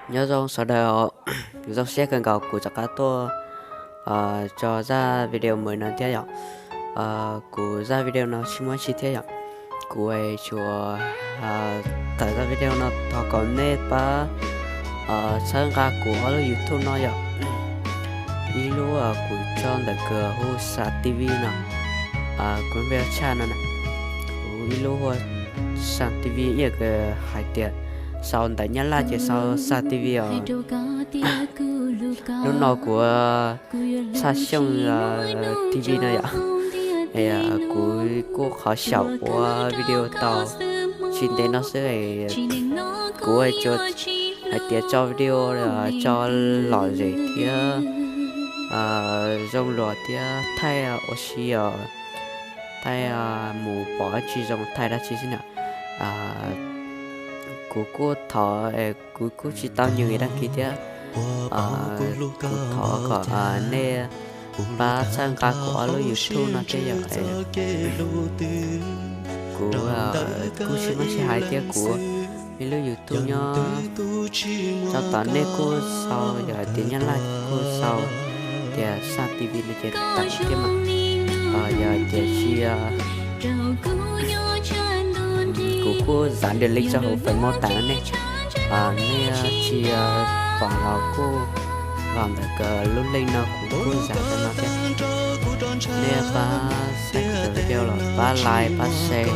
Nyob zoo sawv daws, zoo siab kawg nkaus kuv rov qab tuaj tso zaj video mus no thiab yom. Kuv zaj video no tsis muaj tsi thiab yom. Kuv tsuas tawm zaj video no thov kom nej pab txhawb nqa kuv ob lub YouTube no yom. Ib lub kuv tso ntawm kws hu Sam T V no, kuv npe tshaj no na. Kuv ib lub hu Sam T V, ib yam kws hais tias sau ntawv Nyab Laj ces sau Sam T V os. Lub no kuv txhaj xyooj T V no yom. Kuv kuj qhov xyaum ua video tau tsis ntev no xwb, kuv tsuas hais tias tso video tso lom zem thiab zoo luag thiab thaij ua si os, thaij mus pom tsis zoo thaij dab tsi xwb na. Kuv kuj thov, kuv kuj tsis tau nyiam dag kis thiab. Kuv thov kom nej pab txhawb nqa kuv ob lub YouTube no thiab yom. Kuv kuj tsis muaj tsis hais thiab, kuv ib lub YouTube nyob tso tom nej kuj sau, yog hais tias Nyab Laj kuj sau tias Sam T V no ces tawm thiab mas. Yog hais tias tsis, kuv kuj xav nrhiav link rau hauv fem mos tas ne, nej tsis pom los kuj los ntawm lub link no kuv kuj xav rau no thiab. Nej pab saib kuv cov video los pab like pab share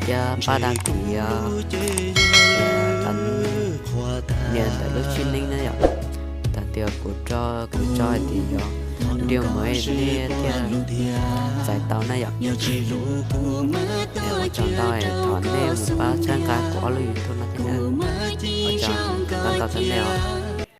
thiab pab dag kis nias ntawm lub tswb neeb na yom. Tag tias kuv tso, kuv tso hais tias yog video mus nej thiaj txais tau na yom. Ua tsaug ntau, thov nej mus pab txhawb nqa kuv ob lub YouTube no thiab na. Ua tsaug ntau ntau rau nej os.